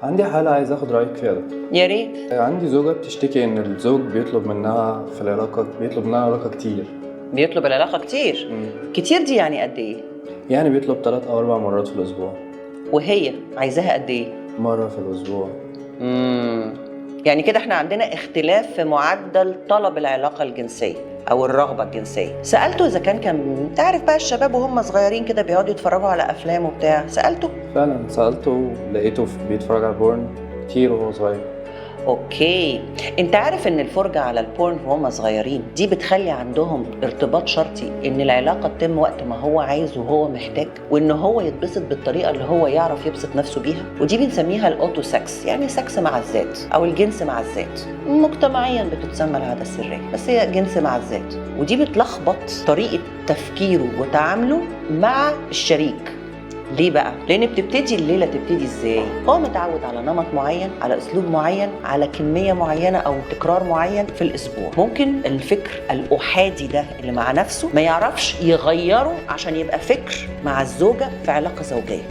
عندي حالة عايز اخد رأيك فيها يا دكتور. يا ريت. عندي زوجة بتشتكي ان الزوج بيطلب منها في العلاقة، بيطلب منها علاقة كتير. بيطلب العلاقة كتير؟ كتير دي يعني قد ايه؟ يعني بيطلب 3 أو 4 مرات في الأسبوع. وهي عايزاها قد ايه؟ مرة في الأسبوع. يعني كده احنا عندنا اختلاف في معدل طلب العلاقة الجنسية أو الرغبة الجنسية. سألته إذا كان تعرف بقى الشباب وهم صغيرين كده بيقعدوا يتفرجوا على أفلام وبتاع، سألته؟ فعلا سألته، لقيته بيتفرج على porn كتير وهو صغير. okay، انت عارف ان الفرجة على ال porn وهم صغيرين دي بتخلي عندهم ارتباط شرطي ان العلاقة تتم وقت ما هو عايز وهو محتاج، وان هو يتبسط بالطريقة اللي هو يعرف يبسط نفسه بيها، ودي بنسميها ال auto sex، يعني سكس مع الذات او الجنس مع الذات. مجتمعيا بتتسمى العادة السرية، بس هي جنس مع الذات، ودي بتلخبط طريقة تفكيره وتعامله مع الشريك. ليه بقى؟ لأن بتبتدي الليلة تبتدي إزاي؟ هو متعود على نمط معين، على أسلوب معين، على كمية معينة أو تكرار معين في الأسبوع. ممكن الفكر الأحادي ده اللي مع نفسه ما يعرفش يغيره عشان يبقى فكر مع الزوجة في علاقة زوجية.